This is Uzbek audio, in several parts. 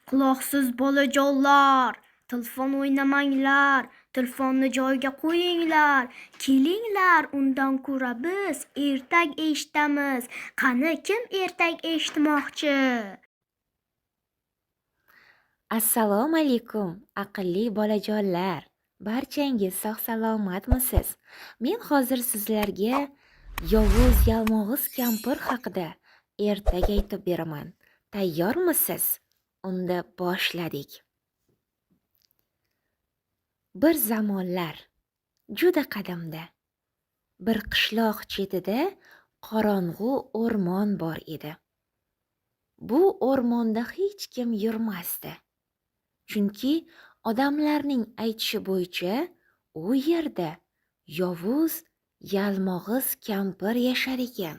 Quloqsiz bolajonlar, telefon o'ynamanglar, telefonni joyiga qo'yinglar. Kelinglar, undan ko'ra biz ertak eshitamiz. Qani, kim ertak eshitmoqchi? Assalomu alaykum, aqlli bolajonlar. Barchangiz sog' salomatmisiz? Men hozir sizlarga yovuz yalmog'iz kampir haqida ertak aytib beraman. Tayyormisiz? Unda boshladik. Bir zamonlar, juda qadimda, bir qishloq chetida qorong'u o'rmon bor edi. Bu o'rmonda hech kim yurmasdi. Chunki odamlarning aytishi bo'yicha u yerda yovuz yalmog'iz kampir yashar ekan.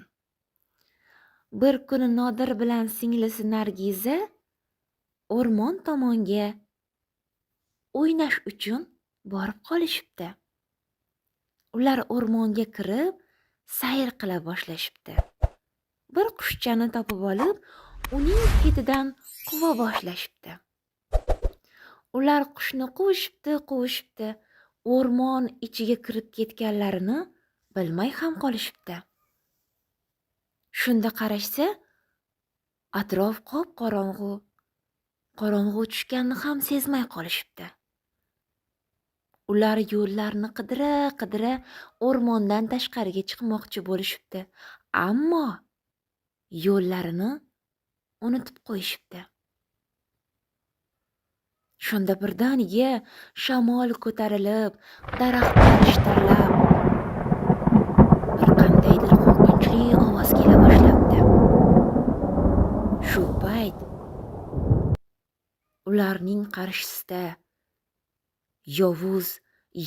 Bir kuni Nodir bilan singlisi Nargiza o'rmon tomonga o'ynash uchun borib qolishibdi. Ular o'rmonga kirib, sayr qila boshlashibdi. Bir qushchani topib olib, uning ketidan quva boshlashibdi. Ular qushni quvishibdi, quvishibdi, o'rmon ichiga kirib ketganlarini bilmay ham qolishibdi. Shunda qarashsa, atrof qop-qorong'u. Qorong'u tushganini ham sezmay qolishibdi. Ular yo'llarni qidira-qidira o'rmondan tashqariga chiqmoqchi bo'lishibdi, ammo yo'llarini unutib qo'yishibdi. Shunda birdaniga shamol ko'tarilib, daraxtlar shitirlab, bir qandaydir qo'rqinchli ovoz kela boshlabdi. Shu payt ularning qarshisida yovuz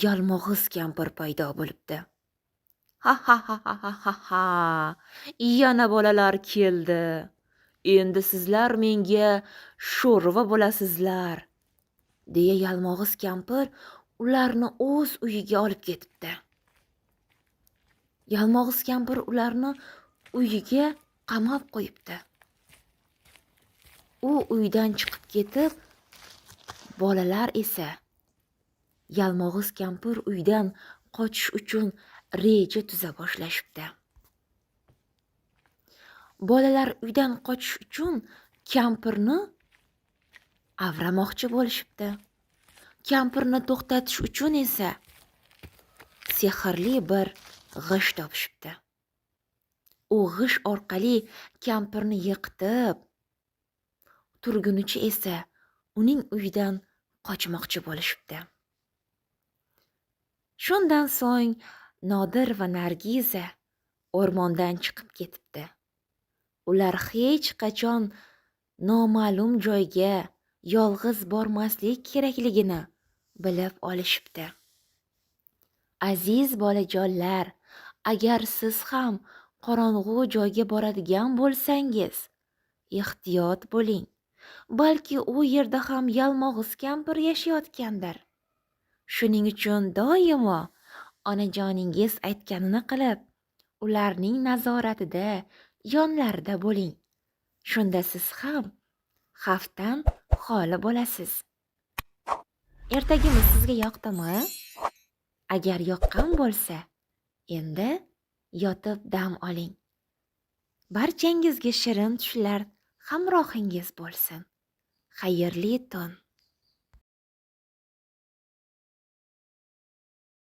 yalmog'iz kampir paydo bo'libdi. Ha ha ha ha ha ha ha! Yana bolalar keldi. Endi sizlar menga sho'rva bo'lasizlar, deya yalmog'iz kampir ularni o'z uyiga olib ketibdi. Yalmog'iz kampir ularni uyiga qamab qo'yibdi. U uydan chiqib ketib, bolalar esa yalmog'iz kampir uydan qochish uchun reja tuza boshlashibdi. Bolalar uydan qochish uchun kampirni avramoqchi bo'lishibdi. Kampirni to'xtatish uchun esa sehrli bir g'isht topishibdi. U g'isht orqali kampirni yiqitib, turgunicha esa uning uyidan qochmoqchi bo'lishibdi. Shundan so'ng Nodir va Nargiza o'rmondan chiqib ketibdi. Ular hech qachon noma'lum joyga yolg'iz bormaslik kerakligini bilib olishibdi. Aziz bolajonlar, agar siz ham qorong'u joyga boradigan bo'lsangiz, ehtiyot bo'ling. Balki u yerda ham yalmog'iz kampir yashayotgandir. Shuning uchun doimo onajoningiz aytganini qilib, ularning nazoratida, yonlarida bo'ling. Shunda siz ham xavfdan xoli bo'lasiz. Ertagimiz sizga yoqdimi? Agar yoqqan bo'lsa, endi yotib dam oling. Barchangizga shirin tushlar hamrohingiz bo'lsin. Xayrli tun.